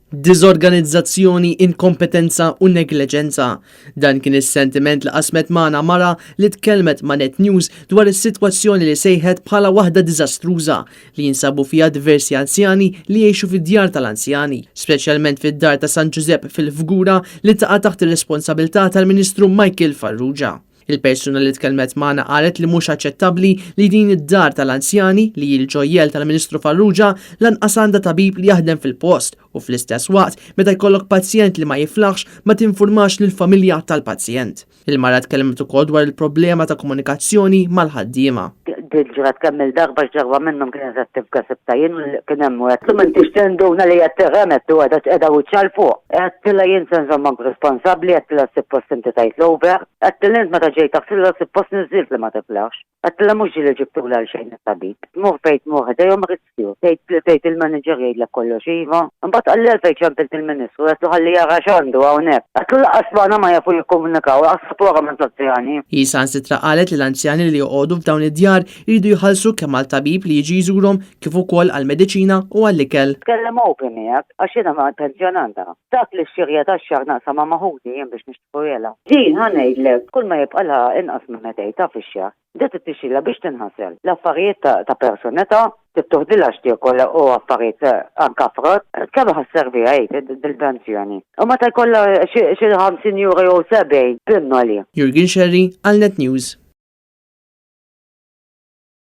Diżorganizzazzjoni, inkompetenza u negliġenza. Dan kien is-sentiment li qasmet magħna mara li tkellmet ma' Net News dwar is-sitwazzjoni li sejħet bħala waħda diżastruża li jinsabu fiha diversi anzjani li jgħixu fid-djar tal-anzjani, speċjalment fid-dar ta' San Ġużepp fil-Fgura li taqa' taħt ir-responsabilità tal-Ministru Michael Farrugia. Il-persuna li tkellmet magħna qalet li mhux aċċettabbli li din id-dar tal-anzjani, li hi l-ġojjell tal-Ministru Farrugia, lanqas għandha tabib li jaħdem fil-post u fl-istess waqt meta jkollok pazjent li ma jiflaħx ma tinfurmax lill-familja tal-pazjent. Il-mara tkellmet ukoll dwar il-problema ta' komunikazzjoni mal-ħaddiema. Din ġrat kemm-il darba x'darba minnhom kienet qed tifga sibtha jien u kien hemm u għedtlu m'intix tinduna li qed tirrem għedtu qiegħda qiegħda wiċċha 'l fuq. Għedtilha jien se nżommok responsabbli għedtilha suppost inti tgħid l-over. Għedtilha int meta ġejt taħsilha suppost niżżilt li ma tiflaħx. Għedtilha mhux ġieli ġibtulha għal xejn it-tabib. Tmur fejn tmur ħdejhom riskju. Tgħid tgħid il-manager jgħidlek kollox iva. Imbagħad qalli għalfejn ċempilt il-Ministru għedtlu ħalli jara x'għandu hawnhekk. Għedtlu lanqas magħna ma jafu jikkomunikaw, aħseb wara minn l-anzjani. Hi saħansitra qalet li l-anzjani li joqogħdu f'dawn id-djar iridu jħallsu kemm għal tabib li jiġi jżurhom kif ukoll għall-mediċina u għall-ikel. Tkellem open miegħek għax jiena pensjonanta. Dak li x-xirja tax-xahar naqsamha ma' ħuti jien biex nixtrulha. Din ħa ngħidlek, kull ma jibqalha inqas minn metej ta' fix-xahar. Din trid tixtrilha biex tinħasel. L-affarijiet ta' personetha, trid tuħdilha x'tiekol u affarijiet anke frott. Kemm ħa sserviha hi dil-pensjoni? U meta jkollha xi 50 euro jew 70 pinnoli. Jurgen Scerri għal Net News.